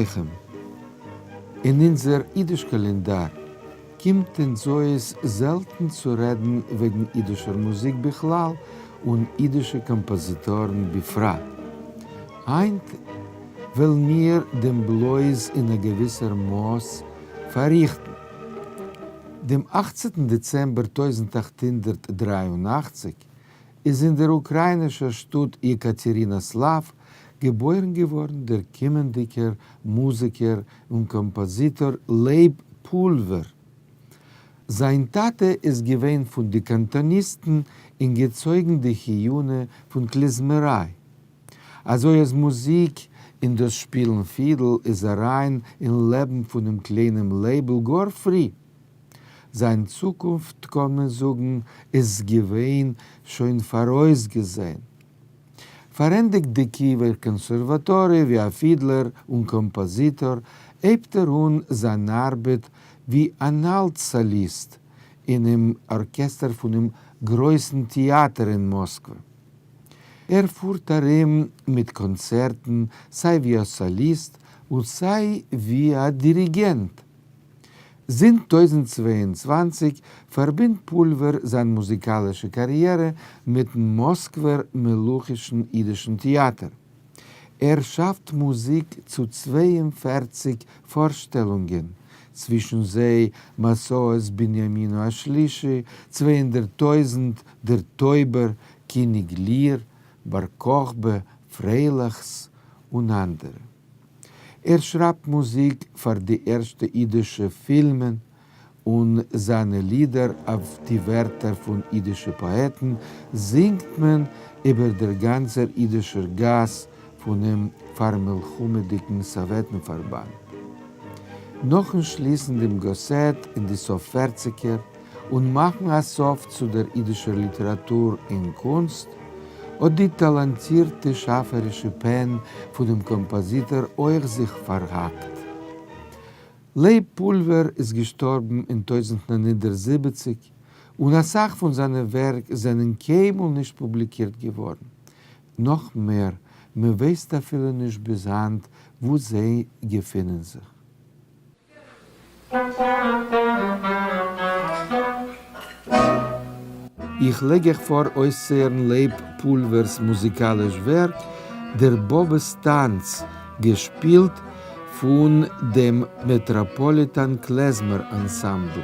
עליכם! אין אונזער אידיש קאלענדאר קומט אונז אויס זעלטן צו רעדן וועגן אידישער מוזיק בכלל און אידישע קאמפאזיטארן בפרט. היינט וועלן מיר דעם בלויז אין א געוויסער מאס פארריכטן. דעם אכצנטן דעצעמבער 1883 איז אין דער אוקראַיִנישער שטאָט יעקאַטערינאָסלאַוו געבוירן געוואָרן דער קומענדיקער מוזיקער און קאָמפּאָזיטאָר לייב פּולווער. זײַן טאַטע איז געווען פֿון די קאַנטאָניסטן און געצויגן די חיונה פֿון קלעזמערײַ. אַזוי אַז מוזיק און דאָס שפּילן פֿידל איז אַרײַן אין לעבן פֿונעם קליינעם לייבל גאָר פֿרי. זיין צוקונפט קען מען זאגן איז געווען שוין פאראויסגעזען. פארענדיגט די קיעווער קאנסערוואטאריע ווי א פידלער און קאמפאזיטאר, הייבט ער אן זיין ארבעט ווי אן אלט-סאליסט אינעם ארקעסטער פונעם גרויסן טעאטער אין מאסקווע. ער פארט ארום מיט קאנצערטן סיי ווי א סאליסט און סיי ווי א דיריגענט. זינט 1022 פארבינדט פולווער זיין מוזיקאלישע קאריערע מיטן מאסקווער מלוכישן אידישן טעאטער. ער שאפט מוזיק צו 42 פארשטעלונגען, צווישן זיי מסעות בנימינו השלישי, 200,000, דער טויבער, קיניג ליר, בר כוכבא, פרייליכס, און אנדערע. ער שרײַבט מוזיק פֿאַר די ערשטע ייִדישע פֿילמען, און זײַנע לידער אויף די ווערטער פֿון ייִדישע פּאָעטן זינגט מען איבער דער גאַנצער ייִדישער גאַס פֿונעם פֿאַרמלחמהדיקן סאָוועטן-פֿאַרבאַנד. נאָכן שליסן דעם גאָסעט אין די סוף פֿערציקער און מאַכן אַ סוף צו דער ייִדישער ליטעראַטור און קונסט, האָט די טאַלאַנטירטע שאַפֿערישע פּען פֿונעם קאָמפּאָזיטאָר אויך זיך פֿאַרהאַקט. לייב פּולווער איז געשטאָרבן אין 1970, און אַ סך פֿון זײַנע ווערק זענען קיינמאָל נישט פּובליקירט געוואָרן. נאָך מער, מע ווייסט אַפֿילו נישט ביז הײַנט וווּ זיי געפֿינען זיך. איך לייג אייך פאר אויסצוהערן לייב פולווער'ס מוזיקאליש ווערק דער באבע'ס טאנץ, געשפילט פון דעם מעטראפאליטאן קלעזמער אנסאמבל.